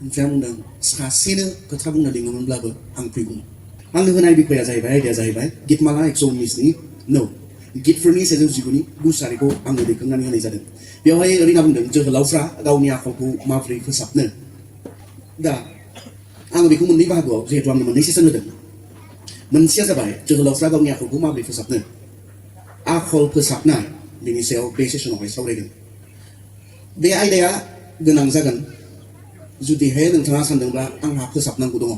ओमफ्राय आं बुंदों सासेनो खोथा बुंनो लिङोमोनब्लाबो आं फैगौमोन। आंनो होनाय बिखया जाहैबाय आयदाया जाहैबाय गितमाला 119नि नो गितफोरनि 119नि 9 सारिखौ आंनो दैखांनानै होनाय जादों। बेवहाय ओरैना बुंदों जोहोलावफ्रा गावनि आखलखौ माबोरै फोसाबनो। दा आङो बेखौ मोननै बाहागोआव जिहेतु आंनो मोननै सेसन होदों। मोनसेया जाबाय जोहोलावफ्रा गावनि आखलखौ माबोरै फोसाबनो। आखल फोसाबनाय बेनि सायाव बे सेसनावहाय सावरायगोन। बे आयदाया गोनां जागोन जुदिहाय नोंथाङा सानदोंब्ला आंहा फोसाबनांगौ दङ,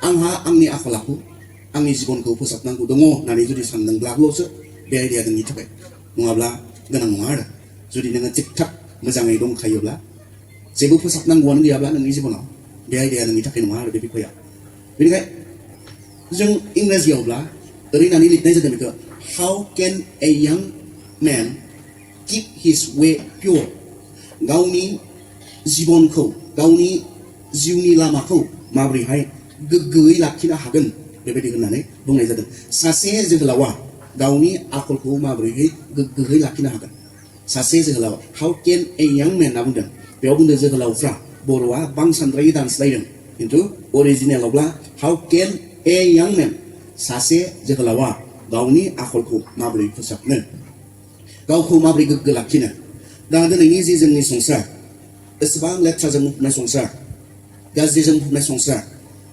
आंहा आंनि आखल आखु आंनि जिबनखौ फोसाबनांगौ दङ होननानै जुदि सानदोंब्लाल'सो बे आयदाया नोंनि थाखाय, नङाब्ला गोनां नङा आरो। जुदि नोङो थिग थाक मोजाङै दंखायोब्ला जेबो फोसाबनांगौआनो गैयाब्ला नोंनि जिबनाव बे आयदाया नोंनि थाखाय नङा आरो बे बिखया। बेनिखायनो जों इंराजियावब्ला ओरैनानै लिरनाय जादों बेखौ हाउ केन ए यां मेन किप हिज वे पियर। गावनि जिबनखौ गावनि जिउनि लामाखौ माबोरैहाय गोग्गोयै लाखिनो हागोन बेबायदि होननानै बुंनाय जादों। सासे जोहोलावा गावनि आखलखौ माबोरैहाय गोग्गोयै लाखिनो हागोन। सासे जोहोलाव हाउ केन ए यां मेन होनना बुंदों। बेयाव बुंदों जोहोलावफ्रा, बर'आ बांसानद्रायै दानस्लायदों खिन्थु अरिजिनेलावब्ला हाउ केन ए यां मेन सासे जोहोलावा गावनि आखलखौ माबोरै फोसाबनो, गावखौ माबोरै गोग्गो लाखिनो। दा दिनैनि जि जोंनि संसार, एसेबां लेथ्राजों बुंफबनाय संसार, गाज्रिजों बुंफबनाय संसार,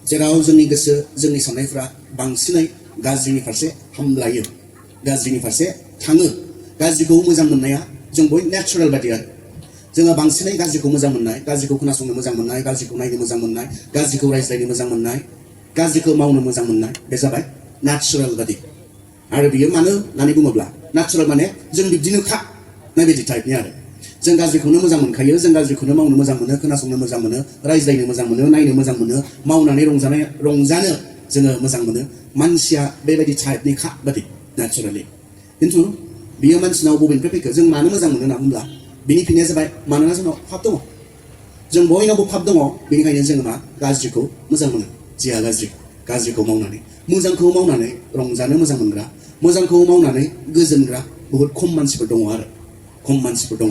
जेराव जोंनि गोसो जोंनि साननायफ्रा बांसिनै गाज्रिनि फारसे हामलायो, गाज्रिनि फारसे थाङो। गाज्रिखौ मोजां मोननाया जों बयबो नेचारेल बादि आरो। जोङो बांसिनै गाज्रिखौ मोजां मोननाय, गाज्रिखौ खोनासंनो मोजां मोननाय, गाज्रिखौ नायनो मोजां मोननाय, गाज्रिखौ रायज्लायनो मोजां मोननाय, गाज्रिखौ मावनो मोजां मोननाय, बे जाबाय नेचारेल बादि। आरो बियो मानो होननानै बुङोब्ला नेचारेल माने जों बिब्दिनोखा नाय बायदि टाइपनि आरो। जों गाज्रिखौनो मोजां मोनखायो, जों गाज्रिखौनो मावनो मोजां मोनो, खोनासंनो मोजां मोनो, रायज्लायनो मोजां मोनो, नायनो मोजां मोनो, मावनानै रंजानो जोङो मोजां मोनो। मानसिया बेबायदि टाइपनिखा बादि नेचारेलि। खिन्थु बियो मानसिनाव बबेनिफ्राय फैखो, जों मानो मोजां मोनो होनना बुंब्ला बिनि फिननाया जाबाय मानोना जोंनाव पाप दङ। जों बयनावबो पाप दङ, बेनिखायनो जोङो मा गाज्रिखौ मोजां मोनो। जिया गाज्रिखौ मावनानै, मोजांखौ मावनानै रंजानो मोजां मोनग्रा, मोजांखौ मावनानै गोजोनग्रा बहुद खम मानसिफोर दङ आरो, खम मानसिफोर दङ।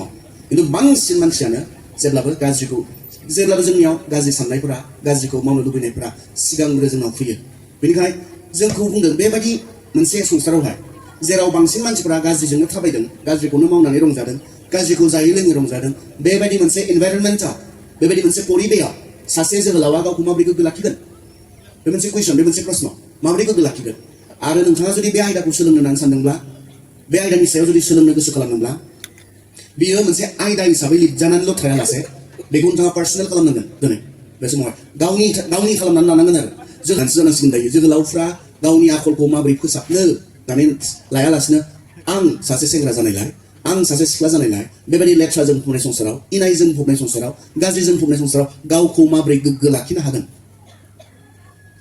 खिन्थु बांसिन मानसियानो जेब्लाबो जोंनियाव गाज्रि साननायफोरा, गाज्रिखौ मावनो लुबैनायफोरा सिगांग्रो जोंनाव फैयो। बेनिखायनो जोंखौ बुंदों बेबायदि मोनसे संसारावहाय जेराव बांसिन मानसिफोरा गाज्रिजोंनो थाबायदों, गाज्रिखौनो मावनानै रंजादों, गाज्रिखौ जायै लोङै रंजादों, बेबायदि मोनसे इनभाइरनमेन्टआव, बेबायदि मोनसे परिबेयाव सासे जोहोलावा गावखौ माबोरै गोग्गो लाखिगोन? बे मोनसे कुइसन, बे मोनसे प्रश्न। माबोरै गोग्गो लाखिगोन? आरो नोंथाङा जुदि बे आयदाखौ सोलोंनो होननानै सानदोंब्ला, बे आयदानि सायाव जुदि सोलोंनो गोसो खालामदोंब्ला, बियो मोनसे आयदा हिसाबै लिरजानानैल' थायालासे बेखौ नोंथाङा पार्सनेल खालामनांगोन। दिनै बे समावहाय गावनि खालामनानै लानांगोन आरो। जोंहासो जानांसिगोन दायो। जोहोलावफ्रा गावनि आखलखौ माबोरै फोसाबनो होननानै लायालासिनो, आं सासे सेंग्रा जानायलाय, आं सासे सिख्ला जानायलाय, बेबायदि लेथ्राजों बुंफबनाय संसाराव, इनायजों बुंफबनाय संसाराव, गाज्रिजों बुंफबनाय संसाराव गावखौ माबोरै गोग्गो लाखिनो हागोन?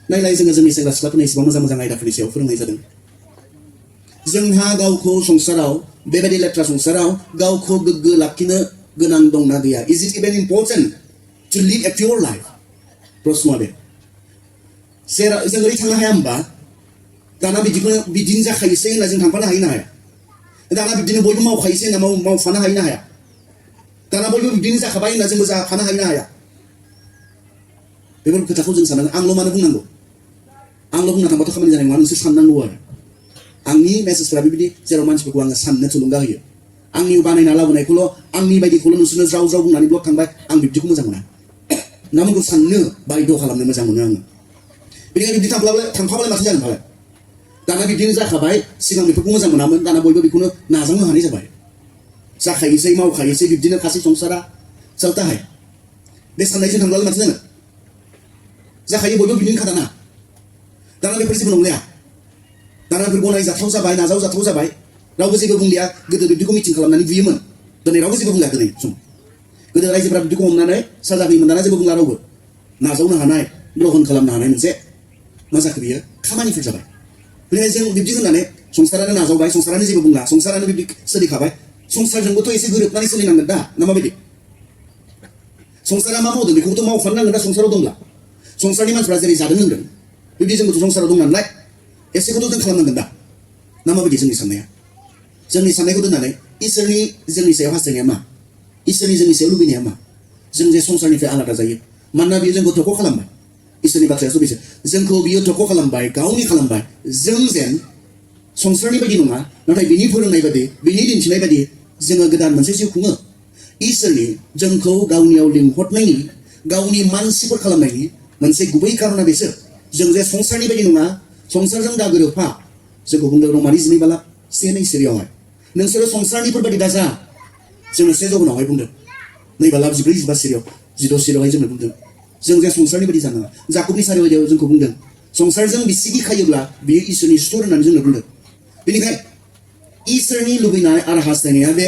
नायलाय, जोङो जोंनि सेंग्रा सिख्लाफोरनि एसेबां मोजां मोजां आयदाफोरनि सायाव फोरोंनाय जादों। जोंहा गावखौ संसाराव, बेबायदि लेथ्रा संसाराव गावखौ गोग्गो लाखिनो गोनां दंना गैया? Is it even important to live a peer life? प्रश्नआ बे। जेराव जों ओरै थांनो हाया होमबा? दाना बिदिनो जाखायोसै होनना जों थांफानो हायो ना हाया? दाना बिदिनो बयबो मावखायोसै होनना मावफानो हायो ना हाया? दाना बयबो बिदिनो जाखाबाय होनना जोंबो जाफानो हायो ना हाया? बेफोर खोथाखौ जों साननांगोन। आंल' मानो बुंनांगौ? आंल' बुंना थांबाथ' खामानि जानाय नङा, नोंसोर साननांगौ आरो। आंनि मेसेजफोरा बेबायदि जेराव मानसिफोरखौ आङो साननो थुलुंगा होयो। आंनि बानायना लाबोनायखौल', आंनि बायदिखौल' नोंसोरनो ज्राव ज्राव बुंनानै ब्लक थांबाय, आं बिब्दिखौ मोजां मोना। नामखौ साननो बायद' खालामनो मोजां मोनो आङो। बेनिखायनो बिब्दि थांफाब्लाय माथो जागोन फालाय? दाना बिब्दिनो जाखाबाय, सिगां बेफोरखौ मोजां मोनामोन, दाना बयबो बेखौनो नाजावनो हानाय जाबाय। जाखायोसै, मावखायोसै, बिब्दिनो खासै संसारा चलता है। बे साननायजों थांब्लालाय माथो जानो? जाखायो, बयबो बिदिनो खादाना। दाना बेफोर जेबो नंलिया। दाना बेफोर गनायजाथाव जाबाय, नाजावजाथाव जाबाय। रावबो जेबो बुंलिया। गोदो बिब्दिखौ मिटिं खालामनानै बुयोमोन, दिनै रावबो जेबो बुंलिया। दिनै सम गोदो रायजोफोरा बिब्दिखौ हमनानै साजा होयोमोन, दाना जेबो बुंला रावबो। नाजावनो हानाय, ग्रहन खालामनो हानाय मोनसे मा जाखो बियो? खामानिफोर जाबाय। बेनिखायनो जों बिब्दि होननानै संसारानो नाजावबाय, संसारानो जेबो बुंला, संसारानो बिब्दि सोलिखाबाय। संसारजोंबोथ' एसे गोरोबनानै सोलिनांगोन दा, ना माबायदि? संसारा मा मावदों बेखौबोथ' मावफानो नांगोन दा, संसाराव दंब्ला। संसारनि मानसिफ्रा जेरै जादों लोंदों, बिब्दि जोंबोथ' संसाराव दं नालाय एसेखौथ' जों खालामनांगोन दा, ना माबायदि जोंनि साननाया? जोंनि साननायखौ दोननानै इसोरनि जोंनि सायाव हास्थायनाया मा? इसोरनि जोंनि सायाव लुबैनाया मा? जों जे संसारनिफ्राय आलादा जायो मानोना बियो जोंखौ थख' खालामबाय इसोरनि बाथ्रायासो बेसो जोंखौ बियो थख' खालामबाय गावनि खालामबाय जों जेन संसारनि बायदि नङा नाथाय बिनि फोरोंनाय बायदि बिनि दिन्थिनाय बायदि जोङो गोदान मोनसे जिउ खुङो इसोरनि जोंखौ गावनियाव लिंहरनायनि गावनि मानसिफोर खालामनायनि मोनसे गुबै खारना बेसो जों जे संसारनि बायदि नङा संसारजों दा गोरोबफा जोंखौ बुंदों रमारि 12:1-2 सिरियावहाय नोंसोरो संसारनिफोर बायदि दाजा जोंनो 1 जगनावहाय बुंदों 2:14-15 सिरियाव 16 सिरियावहाय जोंनो बुंदों जों जे संसारनि बायदि जानाङा जाकबनि 4:8 जोंखौ बुंदों संसारजों बिसिगि खायोब्ला बियो इसोरनि सुथुर होननानै जोंनो बुंदों बेनिखाय इसोरनि लुबैनाय आरो हास्थायनाया बे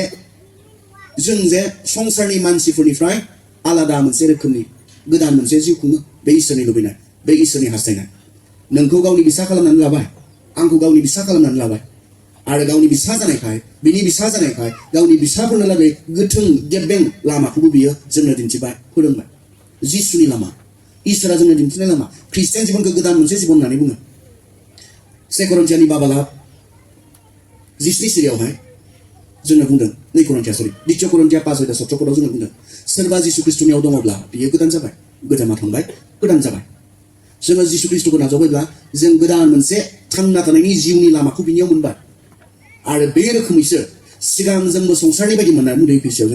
जों जे संसारनि मानसिफोरनिफ्राय आलादा मोनसे रोखोमनि गोदान मोनसे जिउ खुङो बे इसोरनि लुबैनाय बे इसोरनि हास्थायनाय नोंखौ गावनि बिसा खालामनानै लाबाय आंखौ गावनि बिसा खालामनानै लाबाय आरो गावनि बिसा जानायखाय बिनि बिसा जानायखाय गावनि बिसाफोरनो लागै गोथों गेबें लामाखौबो बियो जोंनो दिन्थिबाय फोरोंबाय जिसुनि लामा इसोरा जोंनो दिन्थिनाय लामा ख्रिस्टियान जिबनखौ गोदान मोनसे जिबन होननानै बुङो 2 करन्थियानि 12:17 सिरियावहाय जोंनो बुंदों 2 करन्थिया 5:17 जोंनो बुंदों सोरबा जिसु ख्रिस्टनियाव दङब्ला बियो गोदान जाबाय गोजामा थांबाय गोदान जाबाय जोङो जिसु ख्रिस्टखौ नाजावबायब्ला जों गोदान मोनसे थांना थानायनि जिउनि लामाखौ बिनियाव मोनबाय आरो बे रोखोमैसो सिगां जोंबो संसारनि बायदि मोननाय उन्दै बैसोआव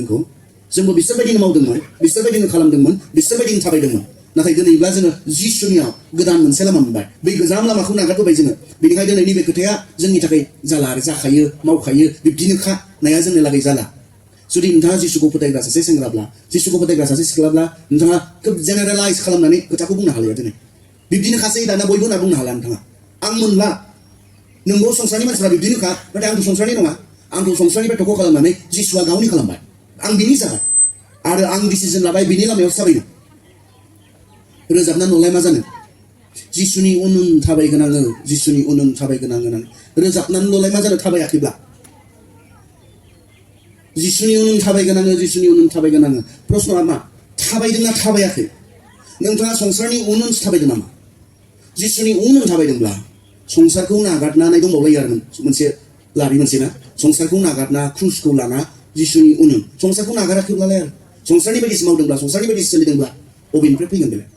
जोंबो बिसोरबायदिनो मावदोंमोन बिसोरबायदिनो खालामदोंमोन बिसोरबायदिनो थाबायदोंमोन नाथाय दिनैब्ला जोङो जिसुनियाव गोदान मोनसे लामा मोनबाय बै गोजाम लामाखौ नागारबोबाय जोङो बेनिखायनो दिनैनि बे खोथाया जोंनि थाखाय जाला आरो जाखायो मावखायो बिब्दिनोखा नाया जोंनि लागै जाला जुदि नोंथाङा जिसुखौ फोथायग्रा सासे सेंग्राब्ला जिसुखौ फोथायग्रा सासे सिख्लाब्ला नोंथाङा खोब जेनेरेलाइज खालामनानै खोथाखौ बुंनो हालिया दिनै बिब्दिनो खासै दाना बयबो होनना बुंनो हाला नोंथाङा आं मोनला नोंगौ संसारनि मानसिफ्रा बिब्दिनोखा नाथाय आंथ' संसारनि नङा आंखौ संसारनिफ्राय थख' खालामनानै जिसुआ गावनि खालामबाय आं बिनि जाबाय आरो आं डिसिजन लाबाय बिनि लामायाव थाबायनो रोजाबना नलाय मा जानो जिसुनि उन उन थाबायगोन आङो जिसुनि उन उन थाबायगोन आङो रोजाबनानै नलाय मा जानो थाबायाखैब्ला जिसुनि उन उन थाबायगोन आङो जिसुनि उन उन थाबायगोन आङो प्रश्नआ मा थाबायदोंना थाबायाखै नोंथाङा संसारनि उन उन थाबायदों नामा जिसुनि उन उन थाबायदोंब्ला संसारखौ नागारनानै दंबावलायो आरो मोनसे लारि मोनसे ना संसारखौ नागारना क्रुसखौ लाना जिसुनि उन उन संसारखौ नागाराखैब्लालाय आरो संसारनि बायदिसो मावदोंब्ला संसारनि बायदिसो सोलिदोंब्ला बबेनिफ्राय फैगोन बेलाय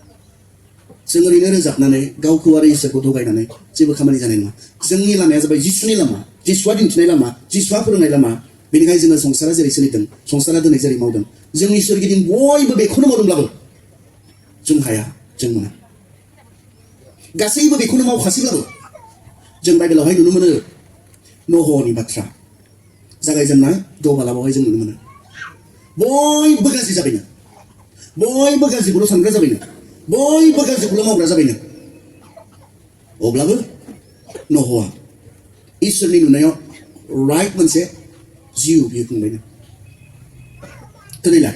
जों ओरैनो रोजाबनानै गावखौ आरो इसोरखौ थगायनानै जेबो खामानि जानाय नङा जोंनि लामाया जाबाय जिसुनि लामा जिसुआ दिन्थिनाय लामा जिसुआ फोरोंनाय लामा बेनिखायनो जोङो संसारा जेरै सोलिदों संसारा दिनै जेरै मावदों जोंनि सोरगिदिं बयबो बेखौनो मावदोंब्लाबो जों हाया जों मोना गासैबो बेखौनो मावखासैब्लाबो जों बाइबेलावहाय नुनो मोनो नहनि बाथ्रा जागायजेननाय 6 बालाबावहाय जों नुनो मोनो बयबो गाज्रि जाबायनो बयबो गाज्रिखौल' सानग्रा जाबायनो बयबो गाज्रिखौल' मावग्रा जाबायनो अब्लाबो नहआ इसोरनि नुनायाव राइट मोनसे जिउ बियो खुंबायनो दिनैलाय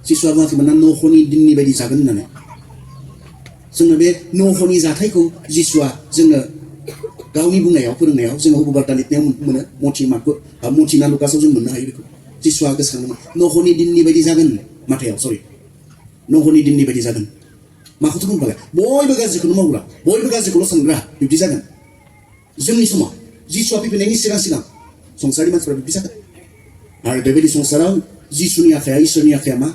जिसुआ बुङाखैमोन ना नहनि दिननि बायदि जागोन होननानै जोंनो बे नहनि जाथायखौ जिसुआ जोंनो गावनि बुंनायाव फोरोंनायाव जोङो हबुबार्ता लिरनायाव मोनो मथि ना लुकासआव जों मोननो हायो बेखौ जिसुआ गोसोखांदोंमोन नहनि दिननि बायदि जागोन माथायाव नहनि दिननि बायदि जागोन माखौथ' बुंबालाय बयबो गाज्रिखौनो मावग्रा बयबो गाज्रिखौल' सानग्रा बिब्दि जागोन जोंनि समाव जिसुआ फैफिननायनि सिगां संसारनि मानसिफ्रा बिब्दि जागोन आरो बेबायदि संसाराव जिसुनि आखाया इसोरनि आखाया मा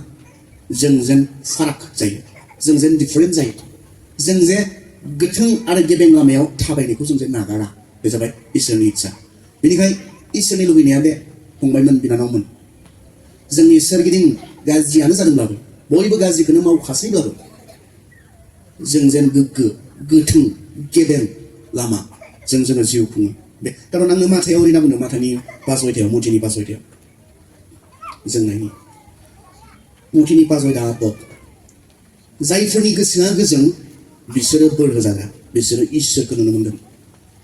जोंजों फाराग जायो जोंजों डिफारेन्ट जायो जों जे गोथों आरो गेबें लामायाव थाबायनायखौ जों जे नागारा बे जाबाय इसोरनि इच्छा बेनिखाय इसोरनि लुबैनाया बे फंबायमोन बिनानावमोन जोंनि सोरगिदिं गाज्रियानो जादोंब्लाबो बयबो गाज्रिखौनो मावखासैब्लाबो जों जेन गोग्गो गोथों गेबें लामा जोङो जिउ खुङो बे खारन आंनो माथायाव ओरैना बुंदों माथानि 5:8 मथिनि 5:8 जों नायनि मथिनि 5:8 जायफोरनि गोसोआ गोजों बिसोरो बोर होजाग्रा बिसोरो इसोरखौ नुनो मोनगोन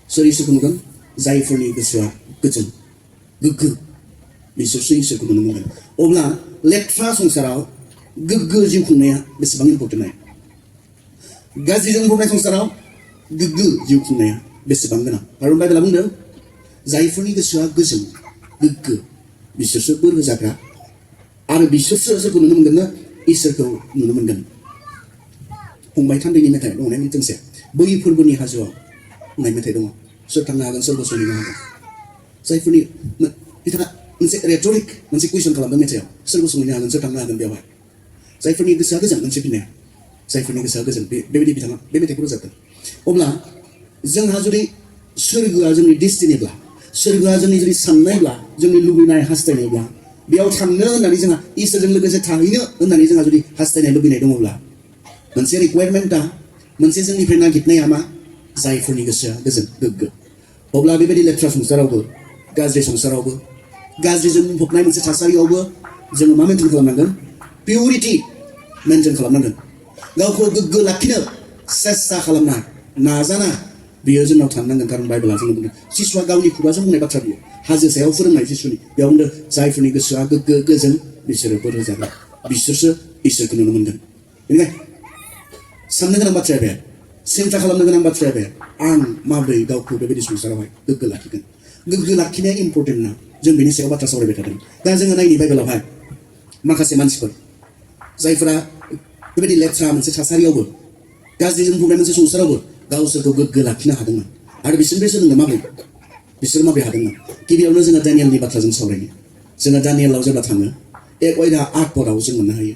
सोर इसोरखौ नुगोन जायफोरनि गोसोआ गोजों गोग्गो बिसोरसो इसोरखौ नुनो मोनगोन अब्ला लेथ्रा संसाराव गोग्गो जिउ खुंनाया बेसेबां इम्पर्टेन्ट नाय गाज्रिजों बुंनाय संसाराव गोग्गो जिउ खुंनाया बेसेबां गोनां खारन बाइबेला बुंदों जायफोरनि गोसोआ गोजों गोग्गो बिसोरसो बोर होजाग्रा आरो बिसोरसो सोरखौ नुनो मोनगोन ना इसोरखौ नुनो मोनगोन फंबाय थान्दैनि मेथाइ दंना दोंसे बै फोरबोनि हाजोआव होननाय मेथाइ दङ सोर थांनो हागोन सोरबो सोलिनो हागोन जायफोरनि बिथाङा मोनसे रेटरिक मोनसे कुइसन खालामदों मेथाइआव सोरबो सोलिनो हागोन सोर थांनो हागोन बेवहाय जायफोरनि गोसोआ गोजोन मोनसे फिननाया जायफोरनि गोसोआ गोजोन बेबायदि बिथाङा बे मेथाइखौ रोजाबदों अब्ला जोंहा जुदि सोरगोआ जोंनि डेस्टिनिब्ला सोरगोआ जोंनि जुदि साननायब्ला जोंनि लुबैनाय हास्थायनायब्ला बेयाव थांनो होननानै जोंहा इसोरजों लोगोसे थाहैनो होननानै जोंहा जुदि हास्थायनाय लुबैनाय दङब्ला मोनसे रिक्वायरमेन्टआ मोनसे जोंनिफ्राय नागिरनाया मा जायफोरनि गोसोआ गोजोन गोग्गो अब्ला बेबायदि लेथ्रा संसारावबो गाज्रि संसारावबो गाज्रिजों बुंफबनाय मोनसे थासारियावबो जोङो मा मेनटेन खालामनांगोन पिउरिटि मेनटेन खालामनांगोन गावखौ गोग्गो लाखिनो सेस्था खालामना नाजाना बियो जोंनाव थानांगोन खारन बाइबेला जोंनो बुंदों जिसुआ गावनि खुगाजों बुंनाय बाथ्रा बियो हाजो सायाव फोरोंनाय जिसुनि बेयाव बुंदों जायफोरनि गोसोआ गोग्गो गोजोन बिसोरो बोर होजागोन बिसोरसो इसोरखौ नुनो मोनगोन बेनिखायनो साननो गोनां बाथ्राया बे सिन्था खालामनो गोनां बाथ्राया बे आं माबोरै गावखौ बेबायदि संसारावहाय गोग्गो लाखिगोन गोग्गो लाखिनाया इम्परटेन्ट ना जों बेनि सायाव बाथ्रा सावरायबाय थादों दा जोङो नायनि बाइबेलावहाय माखासे मानसिफोर जायफोरा बेबायदि लेथ्रा मोनसे थासारियावबो गाज्रिजों बुंनाय मोनसे संसारावबो गावसोरखौ गोग्गो लाखिनो हादोंमोन आरो बिसोरनिफ्राय सोलोंनो माबोरै बिसोर माबोरै हादोंमोन गिबियावनो जोङो दानियेलनि बाथ्राजों सावरायनो जोङो दानियेलाव जेब्ला थाङो 1 अध्याय 8 पदआव जों मोननो हायो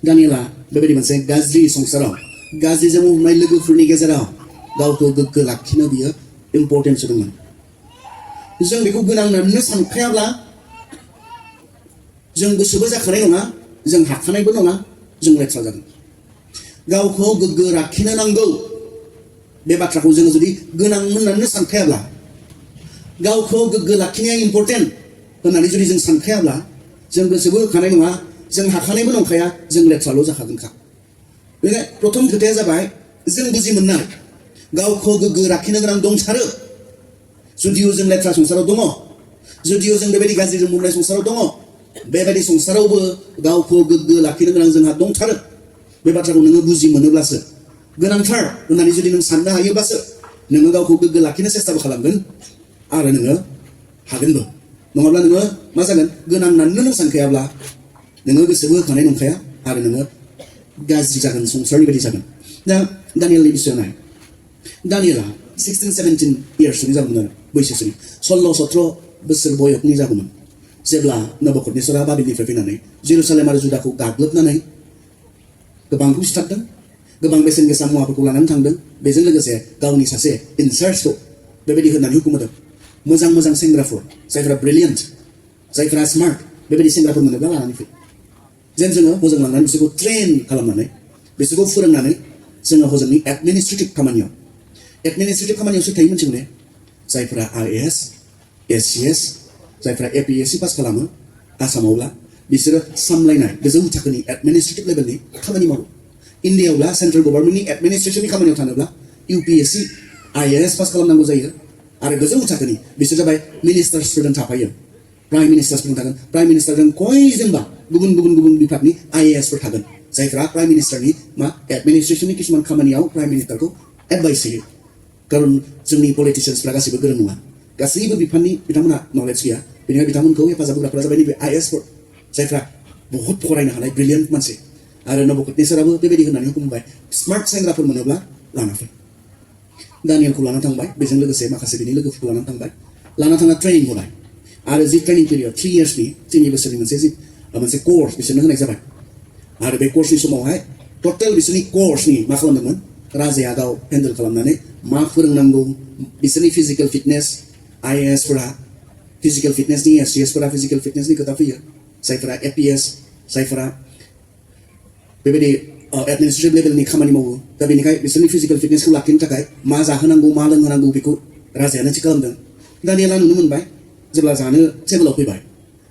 दानियेला बेबायदि मोनसे गाज्रि संसाराव गाज्रिजों बुंनाय लोगोफोरनि गेजेराव गावखौ गोग्गो लाखिनो बियो इम्परटेन्स होदोंमोन जों बेखौ गोनां होननानै सानखायाब्ला जों गोसोबो जाखानाय नङा जों हाखानायबो नङा जों लेथ्रा जागोन गावखौ गोग्गो लाखिनो नांगौ बे बाथ्राखौ जोङो जुदि गोनां होननानै सानखायाब्ला गावखौ गोग्गो लाखिनाया इम्परटेन्ट होननानै जुदि जों सानखायाब्ला जों गोसोबो होखानाय नङा जों हाखानायबो नंखाया जों लेथ्राल' जाखागोनखा बेनिखायनो प्रथम खोथाया जाबाय जों बुजि मोननाय गावखौ गोग्गो लाखिनो गोनां दंथारो जुदिअ जों लेथ्रा संसाराव दङ जुदिअ जों बेबायदि गाज्रिजों बुंनाय संसाराव दङ बेबायदि संसारावबो गावखौ गोग्गो लाखिनो गोनां जोंहा दंथारो बे बाथ्राखौ नोङो बुजि मोनोब्लासो गोनांथार होननानै जुदि नों साननो हायोब्लासो नोङो गावखौ गोग्गो लाखिनो सेस्ताबो खालामगोन आरो नोङो हागोनबो नङाब्ला नोङो मा जागोन गोनां होननानै नों सानखायाब्ला नोङो गोसोबो होखानाय नंखाया आरो नोङो गाज्रि जागोन संसारनि बायदि जागोन दा दानियेलनि बिसयाव नाय दानियेला 16-17 इयार्सनि जागौमोन आरो बैसोसोनि 16-17 बोसोर बयसनि जागौमोन जेब्ला नबुकदनेस्सरा बाबिलनिफ्राय फैनानै जेरुसालेम आरो जुदाखौ गाग्लोबनानै गोबांखौ सिथारदों गोबां बेसेन गोसा मुवाफोरखौ लानानै थांदों बेजों लोगोसे गावनि सासे इनचार्जखौ बेबायदि होननानै हुकुम होदों मोजां मोजां सेंग्राफोर जायफोरा ब्रिलियन्ट जायफोरा स्मार्ट बेबायदि सेंग्राफोर मोनोब्ला लानानै फै जेन जोङो हजों लांनानै बिसोरखौ ट्रेन खालामनानै बिसोरखौ फोरोंनानै जोङो हजोंनि एडमिनिस्ट्रेटिभ खामानियाव सोर थायो मोनसे जायफोरा IAS SCS जायफोरा APSC पास खालामो आसामावब्ला बिसोरो सामलायनाय गोजौ थाखोनि एडमिनिस्ट्रेटिभ लेभेलनि खामानि मावो इन्डियायावब्ला सेन्ट्रेल गभर्नमेन्टनि एडमिनिस्ट्रेसननि खामानियाव थानोब्ला UPSC IAS पास खालामनांगौ जायो आरो गोजौ थाखोनि बिसोर जाबाय मिनिस्टार्सफोरजों थाफायो प्राइम मिनिस्टार्सफोरजों थागोन प्राइम मिनिस्टारजों कयजोंबा गुबुन गुबुन गुबुन बिभागनि IASफोर थागोन जायफ्रा प्राइम मिनिस्टारनि एडमिनिस्ट्रेसननि किसुमान खामानियाव प्राइम मिनिस्टारखौ एडभाइस होयो खारन जोंनि पलिटिशियान्सफ्रा गासैबो गोरों नङा गासैबो बिफाननि बिथांमोनहा नलेज गैया बेनिखायनो बिथांमोनखौ हेफाजाब होग्राफोरा जाबाय नैबे IASफोर जायफ्रा बहुत फरायनो हानाय ब्रिलियन्ट मानसि आरो नबुकदनेस्सराबो बेबायदि होननानै हुकुम होबाय स्मार्ट सेंग्राफोर मोनोब्ला लाना फै दानियेलखौ लाना थांबाय बेजों लोगोसे माखासे बिनि लोगोफोरखौ लाना थांबाय लाना थांना ट्रेनिं होबाय आरो जि ट्रेनिं पिरियड 3 इयार्सनि 3 बोसोरनि मोनसे कर्स बिसोरनो होनाय जाबाय आरो बे कर्सनि समावहाय टटेल बिसोरनि कर्सनि मा खालामदोंमोन राजाया गाव हेन्डेल खालामनानै मा फोरोंनांगौ बिसोरनि फिजिकेल फिटनेस IASफोरा फिजिकेल फिटनेसनि SCSफोरा फिजिकेल फिटनेसनि खोथा फैयो जायफोरा APS जायफोरा बेबायदि एडमिनिस्ट्रेटिभ लेभेलनि खामानि मावो दा बेनिखायनो बिसोरनि फिजिकेल फिटनेसखौ लाखिनो थाखाय मा जाहोनांगौ मा लोंहोनांगौ बेखौ राजायानो थि खालामदों दानियेला नुनो मोनबाय जेब्ला जानो टेबोलाव फैबाय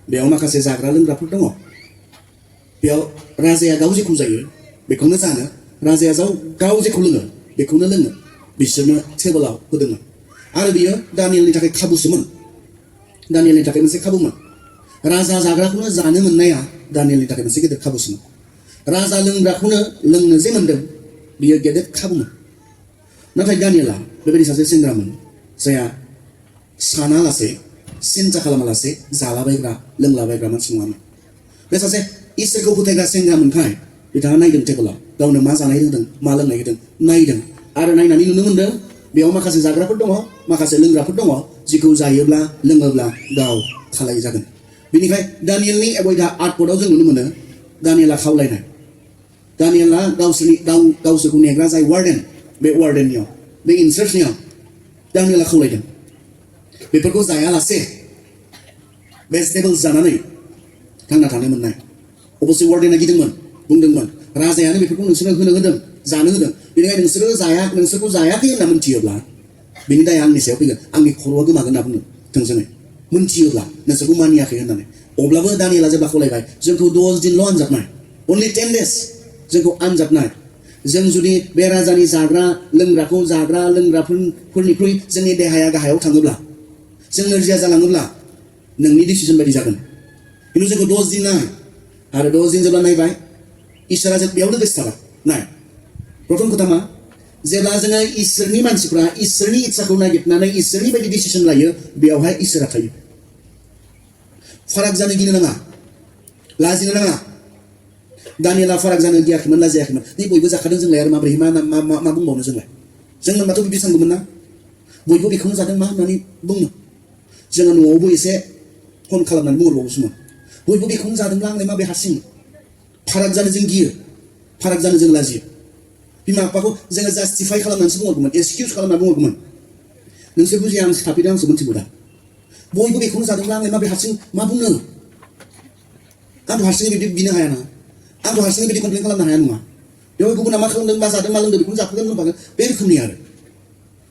बेयाव माखासे जाग्रा लोंग्राफोर दङ बेयाव राजाया गाव जेखौ जायो बेखौनो जानो राजाया गाव जेखौ लोङो बेखौनो लोङो बिसोरनो टेबोलाव होदोंमोन आरो बियो दानियेलनि थाखाय खाबुसोमोन दानियेलनि थाखाय मोनसे खाबुमोन राजा जाग्राखौनो जानो मोननाया दानियेलनि थाखाय मोनसे गेदेर खाबुसोमोन राजा लोंग्राखौनो लोंनो जे मोनदों बियो गेदेर खाबुमोन नाथाय दानियेला बेबायदि सासे सेंग्रामोन जायहा सानालासे सिन्था खालामालासे जालाबायग्रा लोंलाबायग्रा मानसि नङामोन बे सासे इसोरखौ फोथायग्रा सेंग्रामोनखाय बिथाङा नायदों टेबोलाव गावनो मा जानाय होदों मा लोंनाय होदों नायदों आरो नायनानै नुनो मोनदों बेयाव माखासे जाग्राफोर दङ माखासे लोंग्राफोर दङ जिखौ जायोब्ला लोङोब्ला गाव खालाय जागोन बेनिखाय दानियेलनि 1 अध्याय 8 पदआव जों नुनो मोनो दानियेला खावलायनाय दानियेला गावसोरखौ नेग्रा जाय वार्डेन बे वार्डेननियाव बे इनचार्जनियाव दानियेला खावलायदों बेफोरखौ जायालासे भेजिटेबल्स जानानै थांना थानो मोननाय अबसे वार्डेना गिदोंमोन बुंदोंमोन राजायानो बेफोरखौ नोंसोरनो होनो होदों जानो होदों बेनिखायनो नोंसोरखौ जायाखै होनना मोनथियोब्ला बेनि दाया आंनि सायाव फैगोन आंनि खर'आ गोमागोन होनना बुंदों थोंजोङै मोनथियोब्ला नोंसोरखौ मानियाखै होननानै अब्लाबो दानियेला जेब्ला खावलायबाय जोंखौ 10 दिनल' आनजाबनाय only 10 days जोंखौ आनजाबनाय जों जुदि बे राजानि जाग्रा लोंग्राफोरनिख्रुइ जोंनि देहाया गाहायाव थाङोब्ला जों नोरजिया जालाङोब्ला नोंनि डिसिजन बायदि जागोन खिन्थु जोंखौ 10 दिन नाय आरो 10 दिन जेब्ला नायबाय इसोरा जों बेयाव लोगोसे थाबाय नाय प्रथम खोथा मा जेब्ला जोङो इसोरनि मानसिफ्रा इसोरनि इच्छाखौ नागिरनानै इसोरनि बायदि डिसिजन लायो बेयावहाय इसोरा थायो फाराग जानो गिनो नाङा लाजिनो नाङा दानियेला फाराग जानो गियाखैमोन लाजियाखैमोन नै बयबो जाखादों जोंलाय आरो माब्रै मा बुंबावनो जोंलाय जों मोनबाथ' बिदि सानगौमोन ना बयबो बेखौनो जादों मा होननानै बुंनो जोङो न'आवबो एसे फन खालामनानै बुंहरबावोसोमोन बयबो बेखौनो जादोंब्ला आंलाय माबे हारसिं फाराग जानो जों गियो फाराग जानो जों लाजियो बिमा बिफाखौ जोङो जास्टिफाइ खालामनानैसो बुंहरगौमोन एक्सकिउस खालामनानै बुंहरगौमोन नोंसोर बुजिया आंसो थाफैदों आंसो मोनथिगौ दा बयबो बेखौनो जादोंब्ला आंलाय माबे हारसिं मा बुंनो आंथ' हारसिङै बिदि बिनो हाया ना आंथ' हारसिङै बिदि कमप्लेन खालामनो हाया नङा बेवहाय गुबुना मा खालामदों मा जादों मा लोंदों बेखौनो जाफैगोन होनबागोन बे रोखोमनि आरो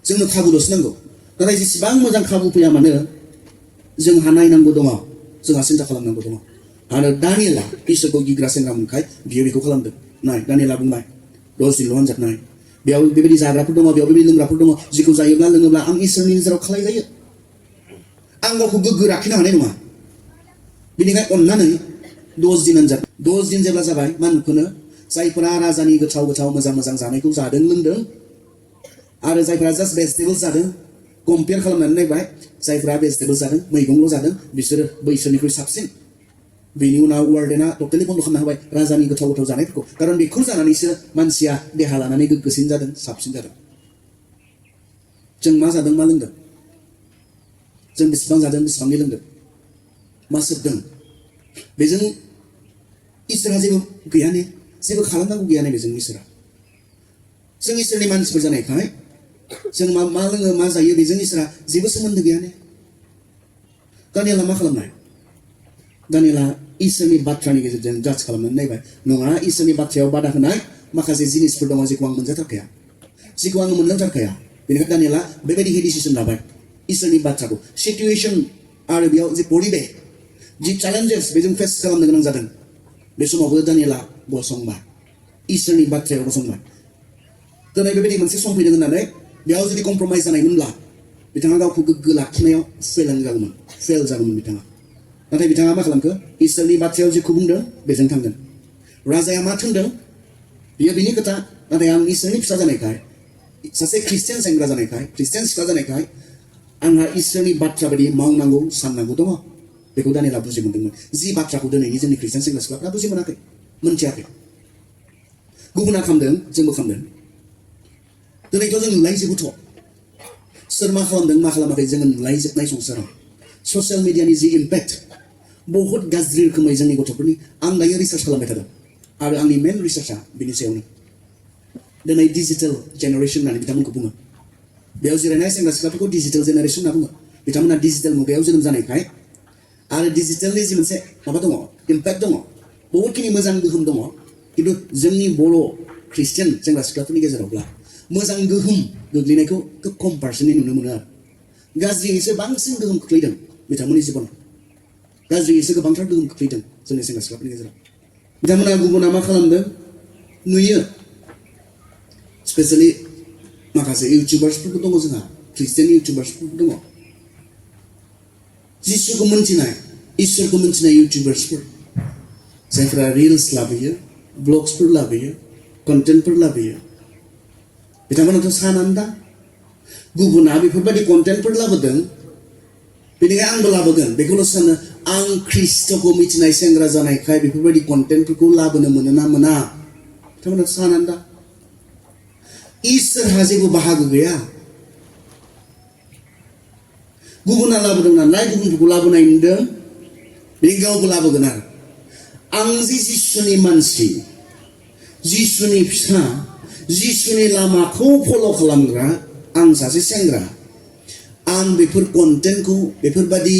जोंनो खाबुल'सो नांगौ नाथाय जेसेबां मोजां खाबु फैया मानो जोंहा नायनांगौ दङ जोंहा सिन्था खालामनांगौ दङ आरो दानियेला इसोरखौ गिग्रा सेंग्रा मोनखाय बियो बेखौ खालामदों नाय दानियेला बुंबाय 10 दिनल' आनजाबनाय बेयाव बेबायदि जाग्राफोर दङ बेयाव बेबायदि लोंग्राफोर दङ जिखौ जायोब्ला लोङोब्ला आं इसोरनि नोजोराव खालाय जायो आं गावखौ गोग्गो लाखिनो हानाय नङा बेनिखायनो अननानै 10 दिन आनजाब 10 दिन जेब्ला जाबाय मा नुखोनो जायफोरा राजानि गोथाव मोजां जानायखौ जादों लोंदों आरो जायफोरा जास्ट भेजिटेबल्स जादों कम्पेयार खालामनानै नायबाय जायफोरा भेजिटेबल्स जादों मैगंल' जादों बिसोरो बैसोरनिख्रुइ साबसिन बेनि उनाव वार्डेना टटेलि बन्द खालामना होबाय राजानि गोथाव जानायफोरखौ खारन बेखौ जानानैसो मानसिया देहा लानानै गोग्गोसिन जादों साबसिन जादों जों मा जादों मा लोंदों जों बेसेबां जादों बेसेबांनि लोंदों मा सोबदों बेजों इसोरा जेबो गैया ने जेबो खालामनांगौ गैया ने बेजों इसोरा जों इसोरनि मानसिफोर जानायखाय जों मा लोङो मा जायो बेजों इसोरा जेबो सोमोन्दो गैया ने दानियेला मा खालामनाय दानियेला इसोरनि बाथ्रानि गेजेरजों जाज खालामनानै नायबाय नङा इसोरनि बाथ्रायाव बादा होनाय माखासे जिनिसफोर दङ जेखौ आं मोनजाथारखाया जेखौ आङो मोनलोंथारखाया बेनिखायनो दानियेला बेबायदि डिसिसन लाबाय इसोरनि बाथ्राखौ सिटुएसन आरो बेयाव जे परिबेस जि चेलेन्जेस बेजों फेस खालामनो गोनां जादों बे समावबो दानियेला गसंबाय इसोरनि बाथ्रायाव गसंबाय दिनै बेबायदि मोनसे सम फैदों होननानै बेयाव जुदि कमप्रमाइज जानायमोनब्ला बिथाङा गावखौ गोग्गो लाखिनायाव फेल जागौमोन बिथाङा नाथाय बिथाङा मा खालामखो इसोरनि बाथ्रायाव जेखौ बुंदों बेजों थांदों राजाया मा थोनदों बियो बिनि खोथा नाथाय आं इसोरनि फिसा जानायखाय सासे ख्रिस्टियान सेंग्रा जानायखाय ख्रिस्टियान सिख्ला जानायखाय आंहा इसोरनि बाथ्रा बायदि मावनांगौ साननांगौ दङ बेखौ दानियेला बुजि मोनदोंमोन जि बाथ्राखौ दिनैनि जोंनि ख्रिस्टियान सेंग्रा सिख्लाफ्रा बुजि मोनाखै मोनथियाखै गुबुना खालामदों जोंबो खालामदों दिनैथ' जों नुलायजोबोथ' सोर मा खालामदों मा खालामाखै जोङो नुलायजोबनाय संसाराव ससियेल मिडियानि जि इम्पेक्ट बहुत गाज्रि रोखोमै जोंनि गथ'फोरनि आं दायो रिसार्च खालामबाय थादों आरो आंनि मेन रिसार्चआ बिनि सायावनो दिनै डिजिटेल जेनेरेसन होननानै बिथांमोनखौ बुङो बेयाव जिरायनाय सेंग्रा सिख्लाफोरखौ डिजिटेल जेनेरेसन होनना बुङो बिथांमोना डिजिटेल मुगायाव जोनोम जानायखाय आरो डिजिटेलनि जि मोनसे माबा दङ इम्पेक्ट दङ बहुतखिनि मोजां गोहोम दङ खिन्थु जोंनि बर' ख्रिस्टियान सेंग्रा सिख्लाफोरनि गेजेरावब्ला मोजां गोहोम गोग्लैनायखौ खोब खम पार्सेन्टै नुनो मोनो आरो गाज्रियैसो बांसिन गोहोम खोख्लैदों बिथांमोननि जिबनाव गाज्रियैसो गोबांथार गोहोम खोख्लैदों जोंनि सेंग्रा सिख्लाफोरनि गेजेराव बिथांमोना गुबुना मा खालामदों नुयो स्पेसियेलि माखासे इउटुबार्सफोरबो दङ जोंहा ख्रिस्टियान इउटुबार्सफोरबो दङ जिसुखौ मोनथिनाय इसोरखौ मोनथिनाय इउटुबार्सफोर जायफोरा रिल्स लाबोयो ब्लग्सफोर लाबोयो कन्टेन्टफोर लाबोयो बिथांमोनाथ' सानानो दा गुबुना बेफोरबायदि कन्टेन्टफोर लाबोदों बेनिखायनो आंबो लाबोगोन बेखौल' सानो आं ख्रिस्ट'खौ मिथिनाय सेंग्रा जानायखाय बेफोरबायदि कन्टेन्टफोरखौ लाबोनो मोनो ना मोना बिथांमोनाथ' सानानो दा इसोरहा जेबो बाहागो गैया गुबुना लाबोदों नालाय गुबुनफोरखौ लाबोनाय नुदों बे गावबो लाबोगोन आं जि जिसुनि मानसि, जिसुनि फिसा, जिसुनि लामाखौ फल' खालामग्रा आं सासे सेंग्रा, आं बेफोर कन्टेन्टखौ, बेफोरबादि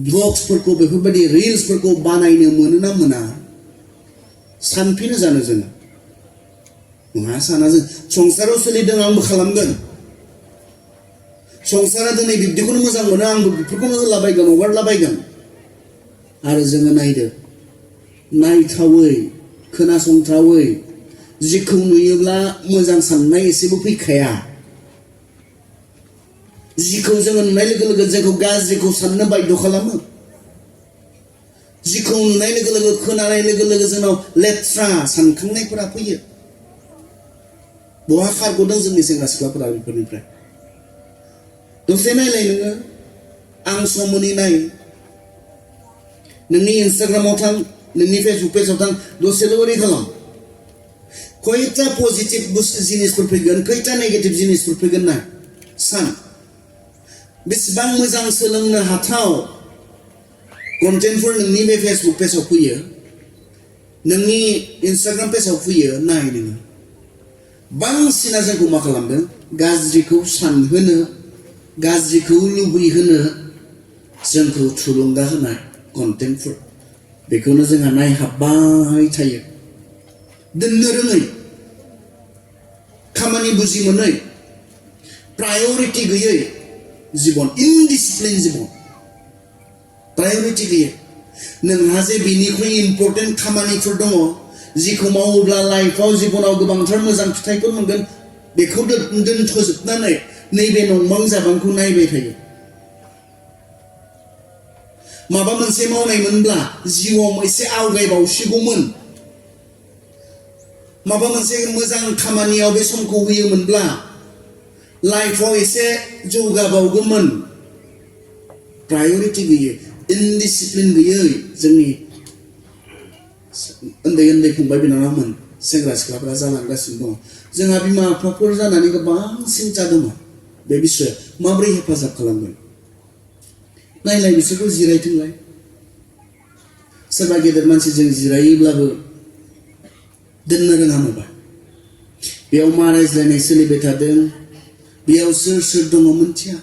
ब्लग्सफोरखौ, बेफोरबादि रिल्सफोरखौ बानायनो मोनो ना मोना सानफिनो जानो जोङो? नङा, साना जों। संसाराव सोलिदों आंबो खालामगोन। संसारा दिनै बिब्दिखौनो मोजां मोनो, आंबो बेफोरखौनो होलाबायगोन, हगारलाबायगोन। आरो जोङो नायदो, नायथावै, खोनासंथावै, जिखौ नुयोब्ला मोजां साननाय एसेबो फैखाया, जिखौ जोङो नुनाय लोगो लोगो जोंखौ गाज्रिखौ साननो बाध्य खालामो, जिखौ नुनाय लोगो लोगो, खोनानाय लोगो लोगो जोंनाव लेथ्रा सानखांनायफोरा फैयो। बहा खारग'दों जोंनि सेंग्रा सिख्लाफोरा बेफोरनिफ्राय? दसे नायलाय नोङो, आं सम मोनै नाय, नोंनि इन्सटाग्रामाव थां, नोंनि फेसबुक पेजाव थां, दसेल' ओरै खालाम। खयथा पजिटिभ जिनिसफोर फैगोन, खयथा नेगेटिभ जिनिसफोर फैगोन ना सान। बेसेबां मोजां सोलोंनो हाथाव कन्टेन्टफोर नोंनि बे फेसबुक पेजाव फैयो, नोंनि इन्सटाग्राम पेजाव फैयो, नाय नोङो। बांसिना जोंखौ मा खालामदों? गाज्रिखौ सानहोनो, गाज्रिखौ लुबैहोनो जोंखौ थुलुंगा होनाय कन्टेन्टफोर, बेखौनो जोंहा नायहाबबाय थायो। दोननो रोङै, खामानि बुजि मोनै, प्रायरिटि गैयै जिबन, इनडिसिप्लिन जिबन, प्रायरिटि गैयै। नोंहा जे बेनिख्रुइ इम्परटेन्ट खामानिफोर दङ, जिखौ मावोब्ला लाइफआव, जिबनाव गोबांथार मोजां फिथाइफोर मोनगोन, बेखौ दोनथ'जोबनानै नैबे नंबां जाबांखौ नायबाय थायो। माबा मोनसे मावनायमोनब्ला जिउआव एसे आवगायबावसिगौमोन, माबा मोनसे मोजां खामानियाव बे समखौ होयोमोनब्ला लाइफआव एसे जौगाबावगौमोन। प्रायरिटि गैयै, इनडिसिप्लिन गैयै जोंनि उन्दै उन्दै फंबाय बिनानावमोन, सेंग्रा सिख्लाफ्रा जालांगासिनो दङ। जोंहा बिमा बिफाफोर जानानै गोबां सिन्था दङ बे बिसयाव, माबोरै हेफाजाब खालामगोन? नायलाय, बिसोरखौ जिरायथोंलाय। सोरबा गेदेर मानसिजों जिरायोब्लाबो दोननो रोङामोनबा, बेयाव मा रायज्लायनाय सोलिबाय थादों, बेयाव सोर सोर दङ मोनथिया।